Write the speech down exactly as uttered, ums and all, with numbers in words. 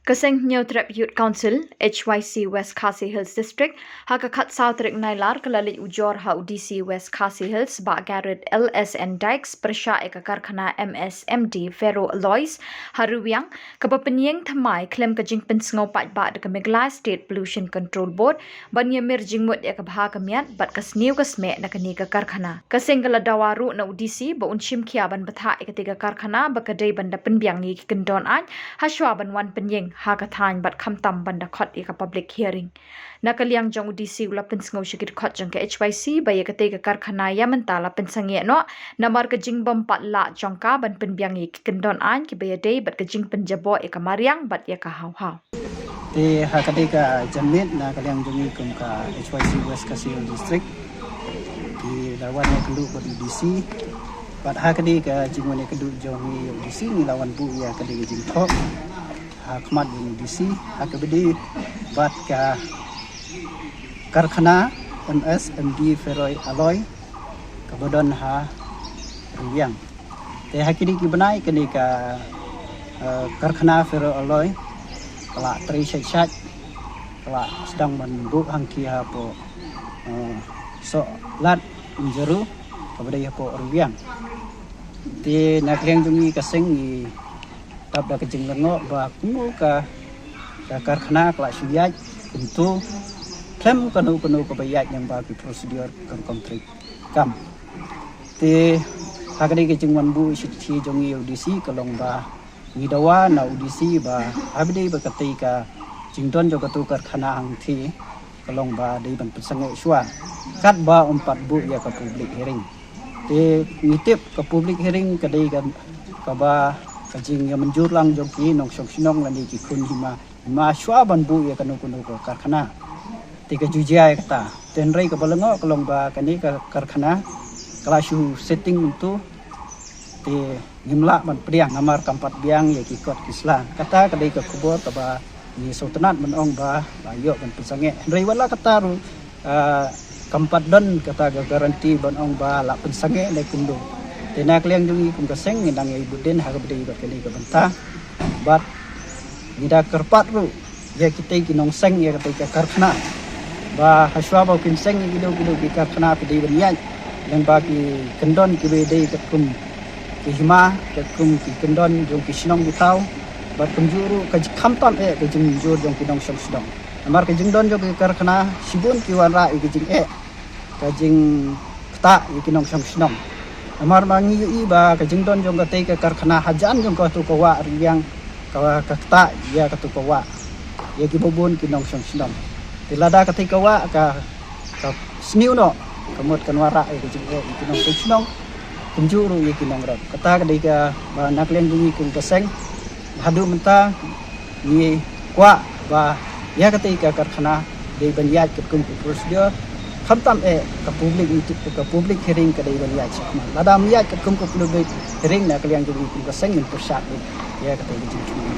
Ka Seng Hynñiewtrep Youth Council, H Y C West Khasi Hills District, ha ka khatsaw tarik Nailar ka la leit ujor ha u D C West Khasi Hills, Bah Garod L S N Dykes, pyrshah ïa ka karkhana M S M D Ferro Alloys ha Riwiang, kaba pynïeng thymmai khlem ka jingpynsngew paidbah da ka Meghalaya State Pollution Control Board, ban ïamir jingmut ïa ka bha ka miat bad ka sniew ka smeh na kane ka karkhana. Ka seng ka la dawa ruh na u D C ba un shim khia ban bthah ïa katei ka karkhana ba ka dei ban da pynbiang ïa ki kyndon aiñ hashwa ban wan pynïeng ha ka thaiñ bad khamtam ban da khot ïa ka public hearing. Na ka liang jong u D C u la pynsngew sha ki dkhot jong ka H Y C ba ïa katei ka karkhana ïa mynta la pynsangeh noh namar ka jingbym pat lah jong ka ban pynbiang ïa ki kyndon aiñ kiba ïadei bad ka jingpynjaboh ïa ka mariang bad ïa ka hawhaw. Te ha ka dei ka janmiet na ka liang jong ngi kum ka H Y C West Khasi Hills District, ngi la wan ïakynduh bad u D C. Bad ha ka dei ka jingwan ïakynduh jong ngi u D C, ngi la wan buh ïa ka dei ka jingthoh ha khmat jong u D C ha kaba dei bad ka karkhana M S M D Ferro Alloy kaba don ha Riwiang. Te ha kine ki bnai kane ka, eh, karkhana Ferro Alloy ka la trei shait shait, ka la sdang ban buh hangki hapoh, eh, Sohlat Umjaru kaba dei hapoh Riwiang. Te na ka liang jong ngi ka seng ngi dap da ka jinglyngngoh ba kumno ka, ka karkhana ka la shu ïaid kumto khlem kano kano kaba ïaid lyngba ki procedure ka rukom treikam. Te ha ka dei ka jingwan buh shithi jong ngi ïa u D C ka long ba ngi dawa na u D C ba ha ba dei ba katei ka jingdon jong kato karkhana hangthie ka long ba dei ban pynsangeh shuwa katba um pat buh ïa ka public hearing. Te ngi tip ka public hearing ka dei ka, kaba ka jingïamynjur lang jong ki nongshong shnong lane ki khun hima, hima shuwa ban buh ïa kano kano ka karkhana. Te ka ju jia ïa kata. Te hynrei kaba lyngngoh ka long ba kane ka karkhana ka la shu setting kumto. Te ngim lah ban pdiang namar kam pat biang ïa ki kot ki sla. Kata ka dei ka khubor kaba ngi sngewtynnat ban ong ba la ïoh ban pynsangeh. Hynrei wat la kata ruh, ah, kam pat don kata ka guarantee ban ong ba la pynsangeh ne kumno. Te na ka liang jong ngi kum ka seng ngi dang ïai bud dien ha kaba dei bad kane ka bynta. Bad ngi da kyrpad ruh ïa kitei ki nongseng ïa katei ka karkhana ba hashwa ba kin seng ïa kino kino ki karkhana ki dei ban ïaid lyngba ki kyndon kiba dei katkum ki hima, katkum ki kyndon jong ki shnong ki thaw. Bad kumjuh ruh ka khamtam eh ka jingjur jong ki nongshong shnong. Namar ka jingdon jong ki karkhana shibun ki wanrah ïa ka jingeh, ka jingktah ïa ki nongshong shnong. Namar ma ngi ïohi ba ka jingdon jong katei ka karkhana hajan jong kato ka wah Riwiang ka, ka ktah ïa kato ka wah ïa kiba bun ki nongshong shnong. Te lada katei ka wah ka, ka sniew noh, ka mut kan wanrah ïa ka jingeh ïa ki nongshong shnong, kumjuh ruh ïa ki nongrep. Kata ka dei kaba na ka liang jong ngi kum ka seng haduh mynta ngi kwah ba ïa katei ka karkhana dei ban ïaid katkum ka procedure, khamtam eh ka public, ka public hearing ka dei ban ïaid shakhmat. Lada ym ïaid katkum ka public hearing na ka liang jong ngi kum ka seng ngin pyrshah ïa katei ka jingchong.